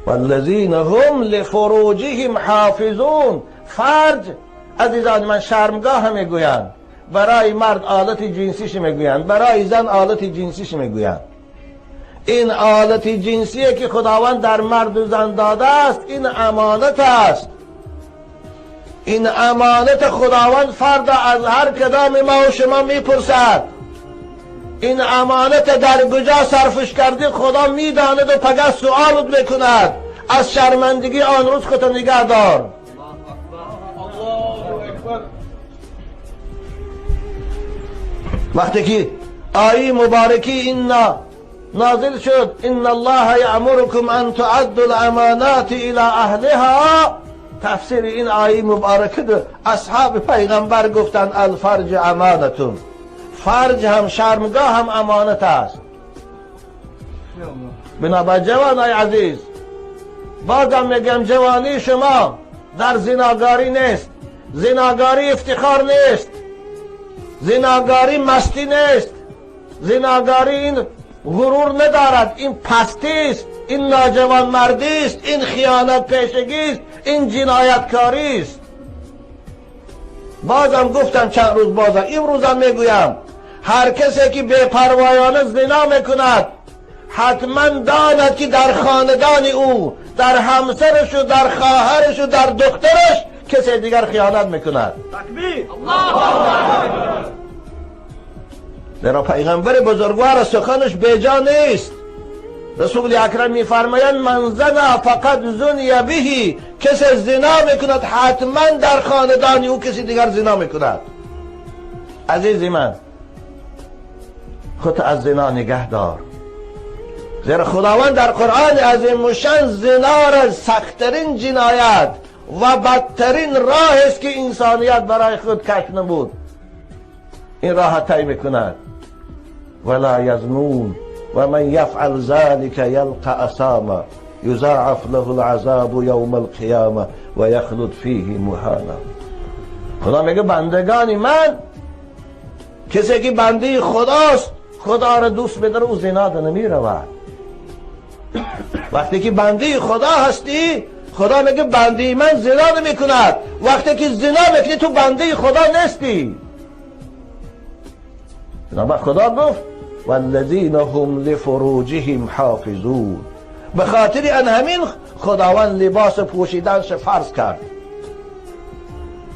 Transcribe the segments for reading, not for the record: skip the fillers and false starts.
والذین هم لفروجهم حافظون. فرج عزیزان من شرمگاه میگویند، برای مرد آلت جنسیش میگویند، برای زن آلت جنسیش میگویند. این آلت جنسیه که خداوند در مرد و زن داده است، این امانت است. این امانت خداوند فردا از هر کدام ما و شما میپرسد. این امانت در کجا صرفش کردی خدا میداند و پگه سؤالت میکند. از شرمندگی آن روز خودت نگه دار. وقتی که آیه مبارکی اینا نازل شد، ان الله یأمرکم ان تؤدوا الامانات الی اهلها، تفسیر این آیه مبارکه اصحاب پیغمبر گفتند الفرج امانتون، فرج هم شرمگاه هم امانت است. بنابر جوانای عزیز، بازم میگم جوانی شما در زناگاری نیست، زناگاری افتخار نیست، زناگاری مستی نیست، زناگاری این غرور ندارد، این پستی است، این ناجوانمردی است، این خیانت پیشگی است، این جنایتکاری است. بازم گفتم چند روز، بازم امروزم میگویم، هر کسی که بی‌پروایانه زنا میکند حتما داند که در خاندان او، در همسرش و در خواهرش و در دخترش کسی دیگر خیانت میکند. تکبیر! الله اکبر! زیرا پیغمبر بزرگوار سخنش بیجا نیست. رسول اکرم میفرمایند من زنا فقد زنی بهی، کسی زنا میکند حتما در خاندان او کسی دیگر زنا میکند. عزیز من، خود از زنا نگه دار، زیرا خداوند در قرآن عظیم الشان زنا را سختترین جنایت و بدترین راه است که انسانیت برای خود کشف نمود، این راه طی میکند. ولا یزنون و من یفعل ذلك یلقى اثاما یضاعف له العذاب یوم القیامه و یخلد فیه مهانا. خدا میگه بندگان من، کسی که بنده خداست، خدا را دوست بداره، او زنا ده نمی رود. وقتی که بنده خدا هستی، خدا میگه بنده من زنا نمی کند. وقتی که زنا میکنی تو بنده خدا نیستی. بنابر خدا گفت والذین هم لفروجهم حافظون. به خاطر ان همین خداوند لباس پوشیدنش فرض کرد.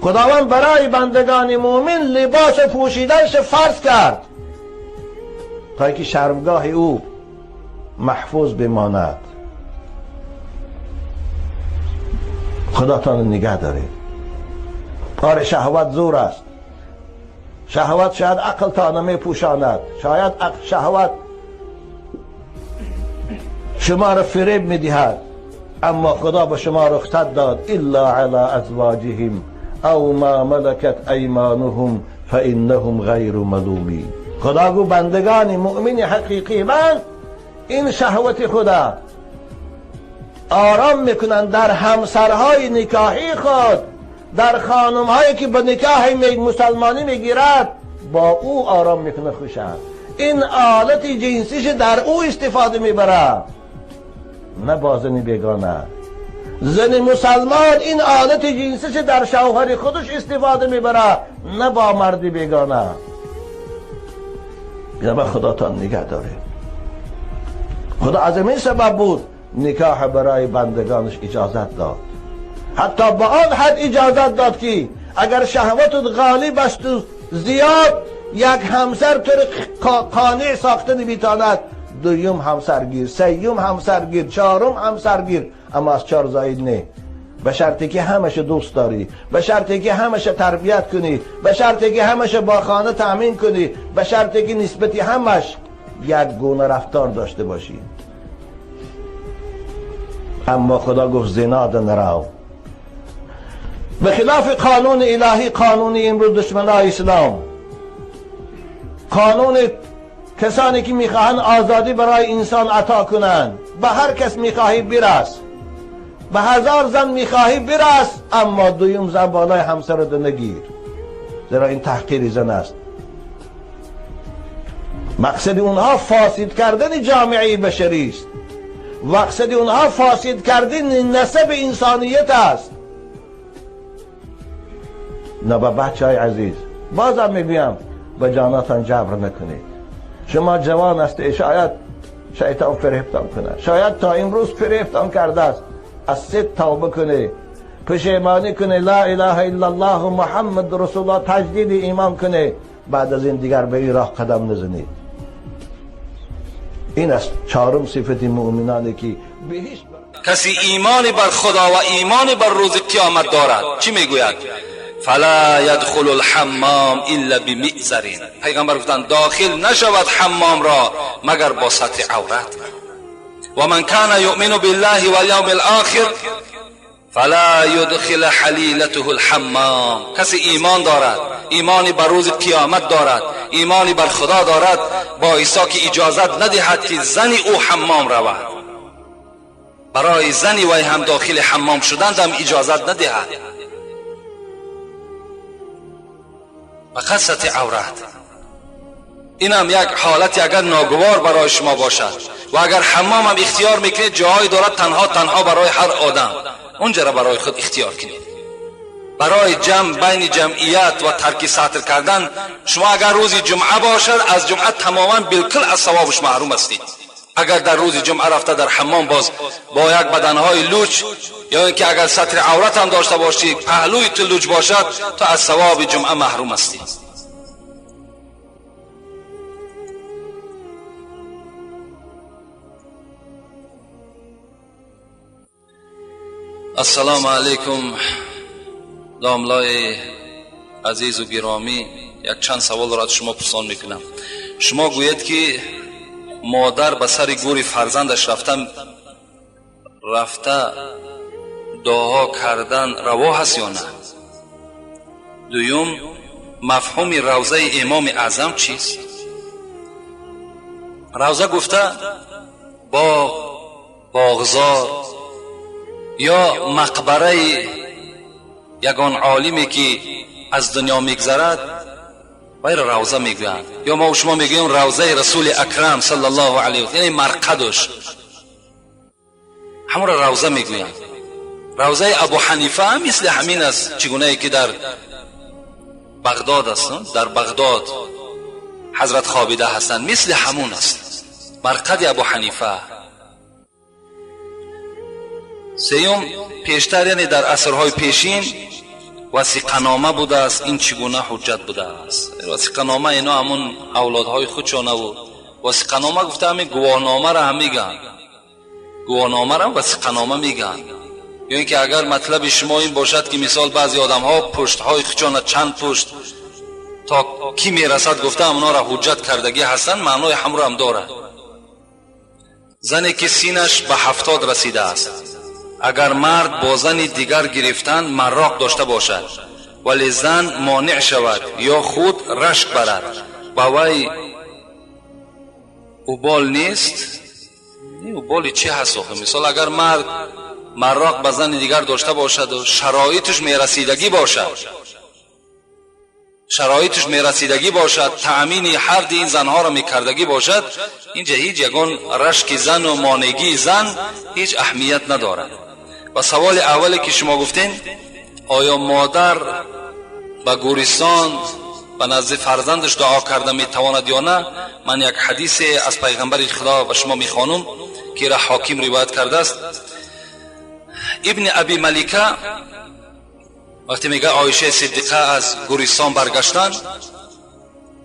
خداوند برای بندگان مؤمن لباس پوشیدنش فرض کرد تا اینکه شرمگاه او محفوظ بماند. خدا تان نگه داره. آره شهوت زور است، شهوت شاید عقل تا نمی پوشاند، شاید شهوت شما را فریب میدهد، اما خدا به شما رخصت داد الا علی ازواجهم او ما ملکت ایمانهم فانهم غیر ملومین. خدا گو بندگان مؤمن حقیقی من این شهوت خدا آرام میکنند در همسرهای نکاحی خود، در خانمهایی که به نکاح مسلمانی میگیرد با او آرام میکنه خوشند. این آلت جنسیش در او استفاده میبره، نه با زن بیگانه. زن مسلمان این آلت جنسیش در شوهر خودش استفاده میبره، نه با مرد بیگانه. بنابر خدا تان نگه داره. خدا از این سبب بود نکاح برای بندگانش اجازت داد، حتی به آن حد اجازت داد که اگر شهوت غالب است و زیاد، یک همسر تو را قانع ساخته نمیتواند، دویم همسرگیر، سیوم همسرگیر، چهارم همسرگیر، اما از چهار زاید نه. به شرطی که همش دوست داری، به شرطی که همش تربیت کنی، به شرطی که همش با خانه تامین کنی، به شرطی که نسبتی همش یک گونه رفتار داشته باشی. اما خدا گفت زنا ده نرو. به خلاف قانون الهی، قانون امروز دشمنای اسلام، قانون کسانی که میخواهند آزادی برای انسان عطا کنند، به هر کس میخواهی برس، به هزار زن میخواهی برس، اما دویم زن بالای همسرت نگیر، زیرا این تحقیر زن است. مقصد اونها فاسد کردن جامعه بشری است. مقصد اونها فاسد کردن نسب انسانیت است. نه با بچه های عزیز، بازم میگویم به جاناتان جبر نکنید. شما جوان هستید، شاید شیطان فریبتان کنه، شاید تا امروز فریبتان کرده است. از سد توبه کنید، پشیمانی کنه، لا اله الا الله محمد رسول الله، تجدید ایمان کنه، بعد از این دیگر به این راه قدم نزنید. این است چهارم صفت مؤمنانی که بهش کسی ایمان بر خدا و ایمان بر روز قیامت دارد چی میگوید؟ فلا یدخل الحمام الا بمئزر. پیغمبر گفتند داخل نشود حمام را مگر با ستر عورت. و من کان یؤمن بالله والیوم الاخر فلا یدخل حلیلته الحمام. کسی ایمان دارد، ایمانی بر روز قیامت دارد، ایمانی بر خدا دارد، با عیسی که اجازت ندهد که زن او حمام رود. برای زنی وی هم داخل حمام شدن هم اجازت ندهد. فقط ستر عورت. این هم یک حالتی اگر ناگوار برای شما باشد و اگر حمام هم اختیار میکنید، جاهای دارد تنها تنها برای هر آدم، اونجا را برای خود اختیار کنید. برای جمع بین جمعیت و ترک سطر کردن، شما اگر روز جمعه باشد از جمعه تماما بالکل از ثوابش محروم هستید. اگر در روز جمعه رفته در حمام باز با یک بدنهای لوچ، یا اینکه اگر ستر عورت هم داشته باشی پهلوی تو لوچ باشد، تو از ثواب جمعه محروم هستی. السلام علیکم داملای عزیز و گرامی، یک چند سوال را از شما پرسان میکنم. شما گوید که مادر به سر گور فرزندش رفته دعا کردن روا هست یا نه؟ دوم، مفهوم روضه امام اعظم چیست؟ روضه گفته باغ، باغزار یا مقبره یگان عالمی که از دنیا میگذرد وی را روضه میگویند. یا ما و شما میگوییم روضه رسول اکرم صلی الله علیه و، یعنی مرقدش، همون را روضه میگویند. روضه ابو حنیفه هم مثل همین است، چگونه که در بغداد است، در بغداد حضرت خوابیده هستند، مثل همون است مرقد ابو حنیفه. سیوم، پیشتر یعنی در عصرهای پیشین وثیقه‌نامه بوده است، این چگونه حجت بوده است؟ وثیقه‌نامه اینا همون اولادهای خودشانه و وثیقه‌نامه گفته همین گواهنامه را هم میگن، گواهنامه را وثیقه‌نامه میگن. یا اینکه اگر مطلب شما این باشد که مثال بعضی آدم‌ها پشت‌های خودشانه چند پشت تا کی میرسد گفته همونا را حجت کردگی هستند، معنای هم را هم داره. زنی که سینش به 70 رسیده است، اگر مرد با زن دیگر گرفتن مراق داشته باشد ولی زن مانع شود یا خود رشک برد، با وی اوبال نیست؟ نه، اوبال چی هست آخه؟ مثال اگر مرد مراق به زن دیگر داشته باشد و شرایطش میرسیدگی باشد، شرایطش میرسیدگی باشد، تأمین هر دی این زنها را میکردگی باشد، اینجا هیچ یگان رشک زن و مانگی زن هیچ اهمیت ندارد. و سوال اولی که شما گفتین، آیا مادر به گورستان به نزد فرزندش دعا کرده میتواند یا نه؟ من یک حدیث از پیغمبر خدا به شما میخوانم که را حاکم روایت کرده است. ابن ابی ملیکه وقتی میگه عایشه صدیقه از گورستان برگشتن،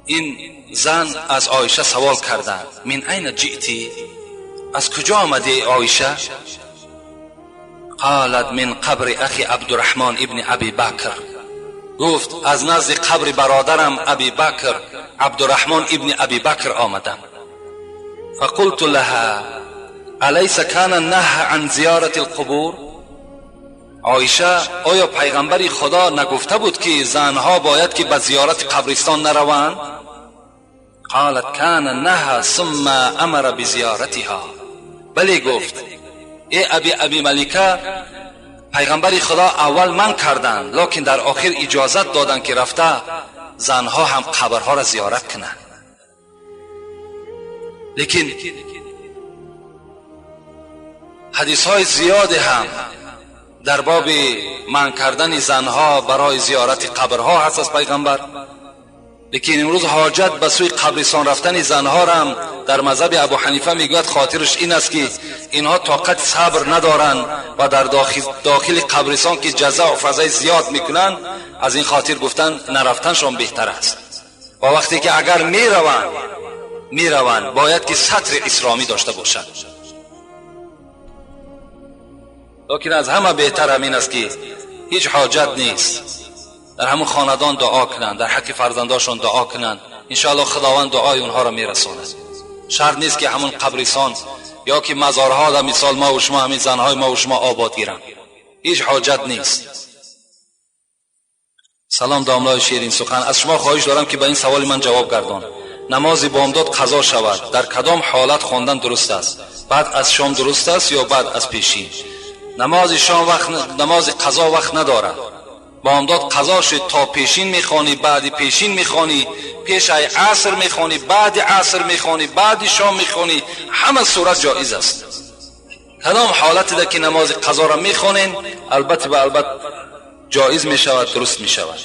این زن از عایشه سوال کردند، من این جئتی، از کجا آمدی عایشه؟ قالت من قبر اخی عبدالرحمن ابن ابی بکر. گفت از نزد قبر برادرم ابی بکر عبدالرحمن ابن ابی بکر آمدم. فقلت لها الیس کان نهی عن زیارت القبور؟ عایشه آیا پیغمبر خدا نگفته بود که زنها باید که به زیارت قبرستان نروند؟ قالت کان نهی ثم امر بزیارتها. بله گفت ای ابی ملیکه، پیغمبر خدا اول من کردند، لکن در آخر اجازت دادند که رفته زنها هم قبرها را زیارت کنند. لیکن Ҳадисҳои зиёде ҳам дар боби манъ кардани занҳо барои зиёрати қабрҳо ҳаст аз пайғамбар. Лекин имрӯз ҳоҷат ба сӯи қабристон рафтани занҳоро ҳам дар мазҳаби Абу Ҳанифа мегӯяд, хотираш ин аст, ки инҳо тоқати сабр надоранд ва дар дохили қабристон ки ҷаза ва фазаи зиёд мекунанд, аз ин хотир гуфтанд, нарафтаншон беҳтар аст. Ва вақте ки агар мераванд, бояд ки сатри исломӣ дошта бошанд. Лекин аз ҳама беҳтар ҳамин аст, ки ҳеҷ ҳоҷат нест, дар ҳамун хонадон дуо кунанд, дар ҳаққи фарзандошон дуо кунанд. Иншоалло Худованд дуои онҳоро мерасонад. Шарт нест, ки ҳамун қабристон ё ки мазорҳо дар мисол ма ва шумо, ҳамин занҳои ма ва шумо обод гиранд, ҳеҷ ҳоҷат нест. Салом, домлои ширин сухан, аз шумо хоҳиш дорам, ки ба ин саволи ман ҷавоб гардон. Намози бомдод қазо шавад, дар кадом ҳолат хондан дуруст аст? Баъд аз шом дуруст аст ё баъд аз пешин? Намози шом вақт, намози қазо вақт надорад. Бомдод қазо шуд, то пешин мехонӣ, баъди пешин мехонӣ, пешай аср мехонӣ, баъди аср мехонӣ, баъди шом мехонӣ, ҳама сурат ҷоиз аст. Кадом ҳолатида ки намози қазоро мехонен, албатта ба албат ҷоиз мешавад, дуруст мешавад.